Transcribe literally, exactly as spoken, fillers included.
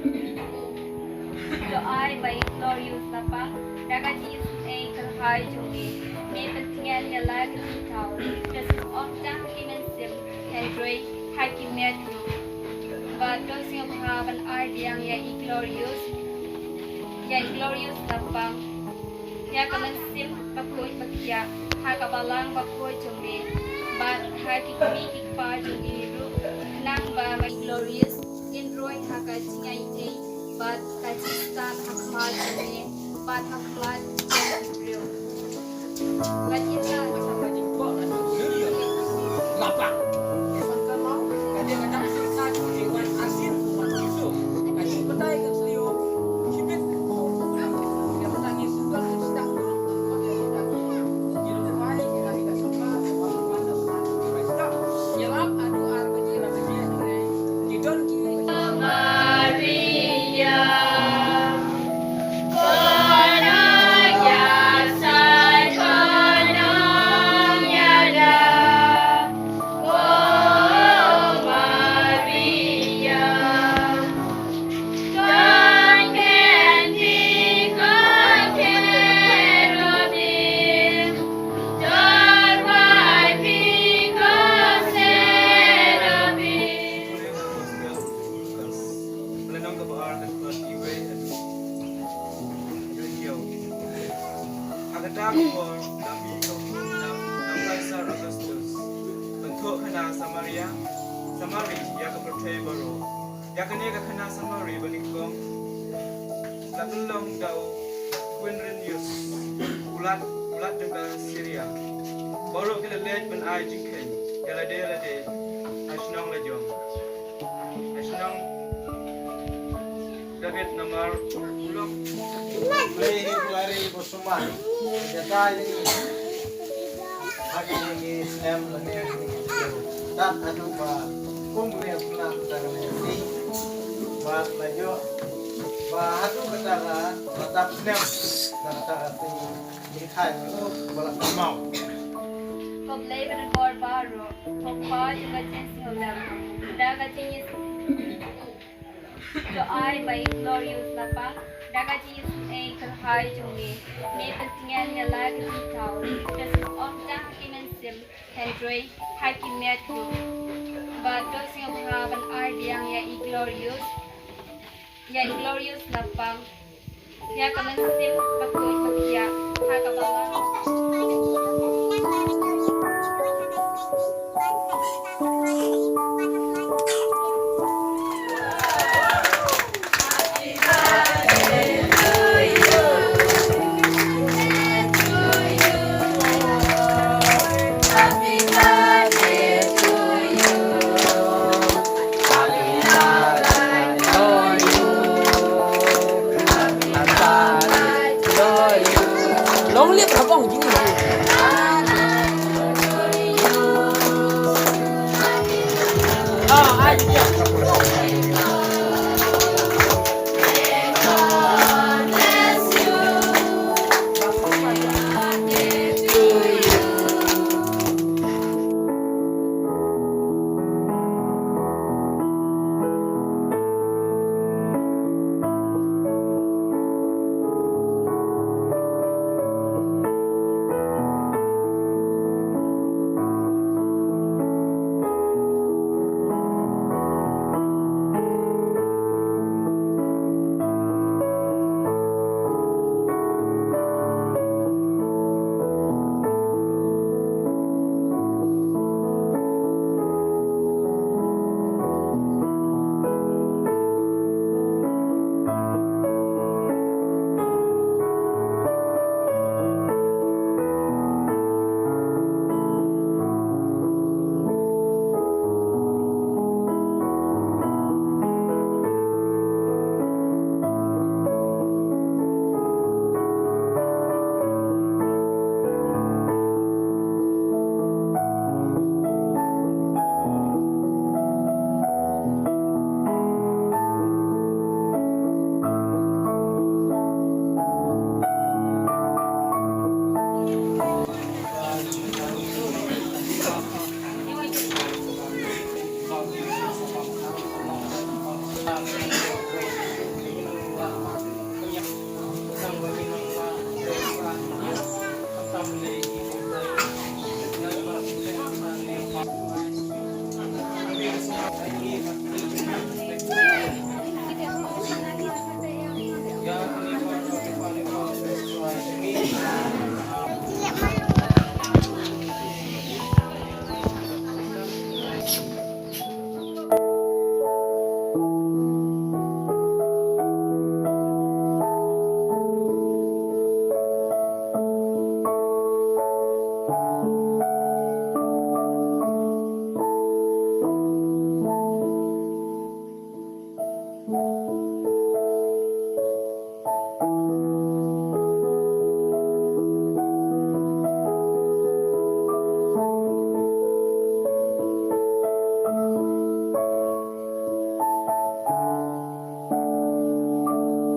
To ai ba i Glorious Lapang, da ka jingïaseng kyrhai jong me, me pyntngen ïa la ka jingthaw, da sngewthuh tang ha ki mynsiem, hynrei ha ki met ruh. Bad to sngewbha ban ai biang ïa i Glorious, ïa i Glorious Lapang, ïa ka mynsiem bakhuid bakhiah ha ka balang bakhuid jong me, bad ha ki kmie ki kpa jong me ruh, khnang ba ma i Glorious kin roi ha ka jingaiei bad ka jingstad ha khmat jong me bad ha khmat jong ki briew. Bad ïa ka Ha kata ka por, na mih ka khun na, na Kaisar Augustus, pynthok khana Samaria, Samari, ïa ka pyrthei baroh. Ïa kane ka khana Samari banyngkong la pynlong da u Quirinius, u lat, u lat jong ka Syria. Baroh ki la leit ban ai jingkheiñ ïa lade lade ha shnong la jong. Ha shnong David namar u long. Lei hi u la ri bosumar. Jata ïa ngi. Ha kine ki snem lane ha kine ki snem. Tat haduh ba kum ne puna kata kane si. Ba la jok. Ba haduh kata ka, ba tap snem. Ba kata ka si. Jingkhai ko ba la pynmaw. Khublei ban kor baroh. Ko pa jong ka jingsngewlem. Da ka jingis To ai ba i Glorious Lapang, da ka jingïaseng kyrhai jong me, me pyntngen ïa la ka jingthaw, da sngewthuh tang ha ki mynsiem, hynrei ha ki met ruh. Bad to sngewbha ban ai biang ïa i Glorious, ïa i Glorious Lapang, ïa ka mynsiem bakhuid bakhiah ha ka balang. Long live Habong jingim. Ah, ai, ya.